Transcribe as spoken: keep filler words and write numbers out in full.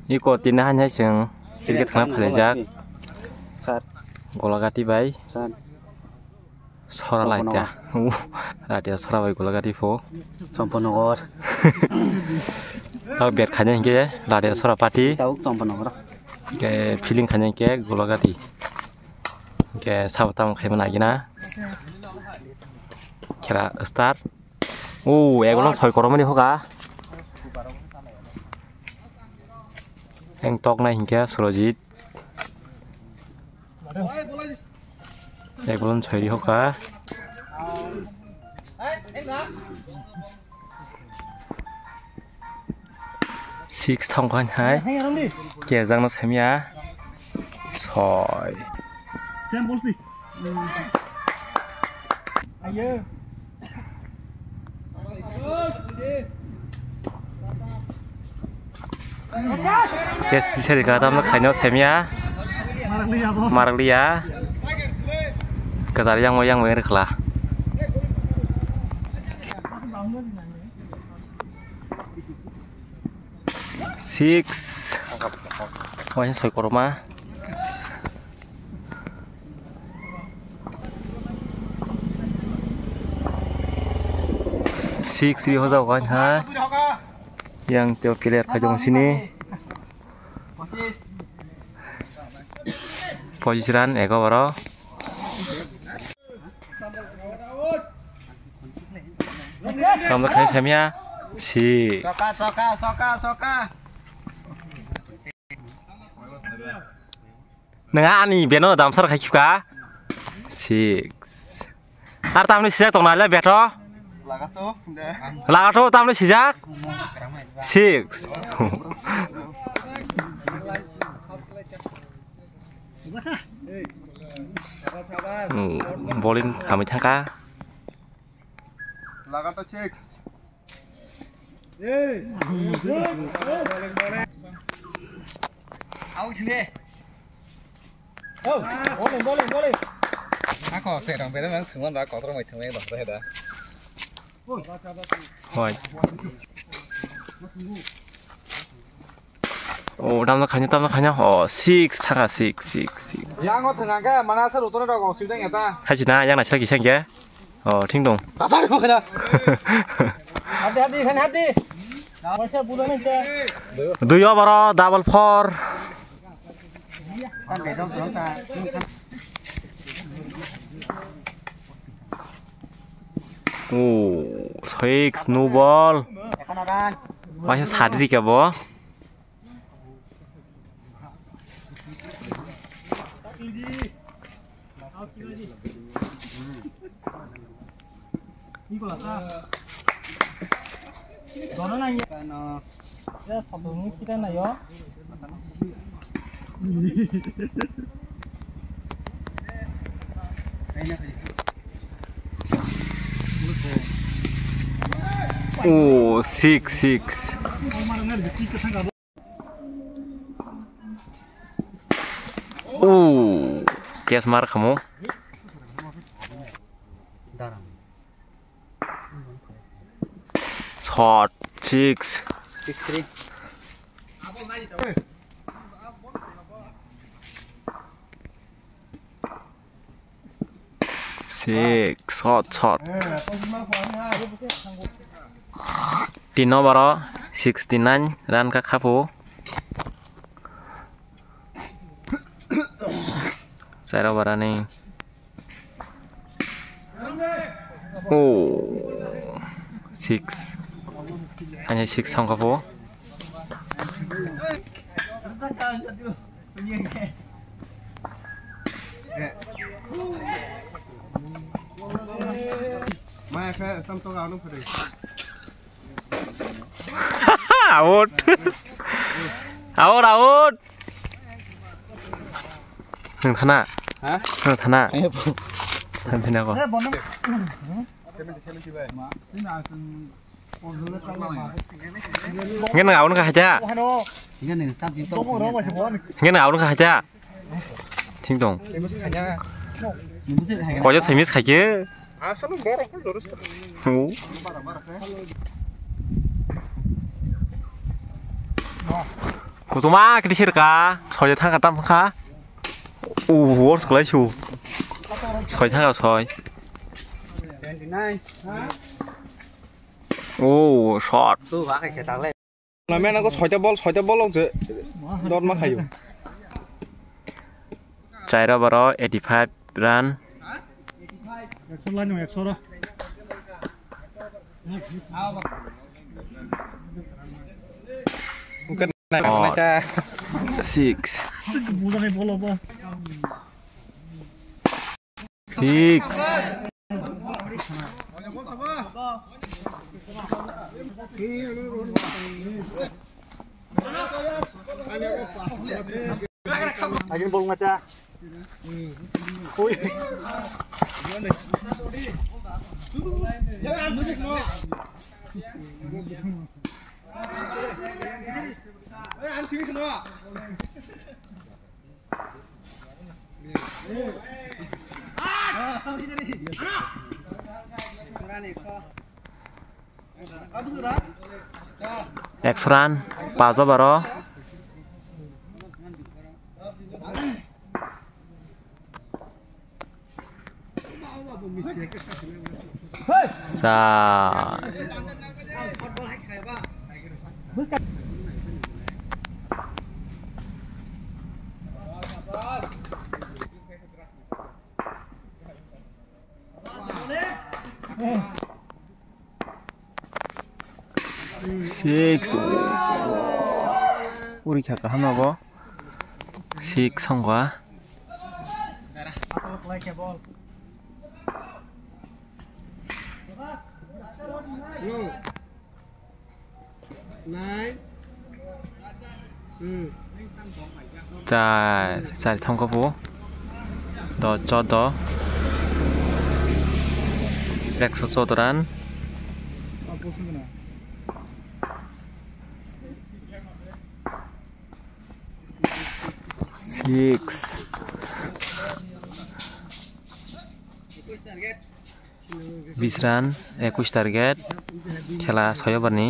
Iko tini hai hai chwng cricket khna phaijak. Sir. Golagati bai. Sir. Sora lai ta. Ratia sora bai Golagati pho. Somponogor. Tau bet khaina hinkhe Ratia sora party. Tau Somponogor. Ke feeling khaina hinkhe Golagati. Ke sabo tamo khaima nagina. Khera star. O, egulo soi koromani hoka. Eng tok nai hinkhe Surojit. Egulo soi ri hoka. Six thang khan hai. Kejang no semya. Soi. Sem bolsi. Ayo. Kes tisari ka tam khaino semya. Marakliya. Kajar yang mo yang mo rikla. Six. Waisa soi koroma. Six ri hoja wain ha. Yang teo player khaijong sini. Pochisran ego baro. Tamda khai samya si. Soka, soka, soka, soka. Nang ani beno damsar khai khipka. Six. Ar tamni sijak tong nai le beto. Lagato, de. Lagato tamni sijak. Six. Hmm, bowling hamwi thangkha. Lagato six. Out le. Oh, bowling, bowling, bowling. Ako se rang beda mang thumon ba kotor mai thumai ba da. Hoi. Oh, damno khaina, damno khaina. Oh, six thanga, six, six, six. Yang o thanga ke mana sa rutone rok o sibdang eta. Hai sina, yang na sila kisang ke. Oh, thing dong. Tasa ni makanya. Hati, hati, khan hati. Waisa bulan ni se. Dui over o, double four. Oh, six, no ball. Masih sadri ke bo. Oh, six, six. Oh, catch mar khamo. Shot, six. Six three. Six, shot, shot. Tin over o sixty nine run kha khapu. Char over ani. Oh, six. Ani six thang khapu. Maya khe tam to ga nung phari. Out. Out, out. Nang thana. Ha? Nang thana. Ayo, bu. Thang thina ko. Seventy, seventy bai. Ngen nang aun ka haja. Ngen nang aun ka haja. Thing dong. Kojo semis khaike. Oh. Kuchuma kiri sirka, soi thangka tam kha. U, worse klai su. Soi thangka soi. Oh, shot. Na mena ko soita bol, soita bol je dot ma khayo. Chaira baro eighty-five run. Ekso lai no, ekso ro. Bukan Oh. Six. Six. Agin bol ngacha. Ui. Ekso run, pajo baro. Sa. Six. Uri kha kaham no bo. Six songkha. Nine. Hmm. Char, char thangkha bo. Do, chodo. Ekso chodo run. Six. Bis run, ekush target, khela soi over ni.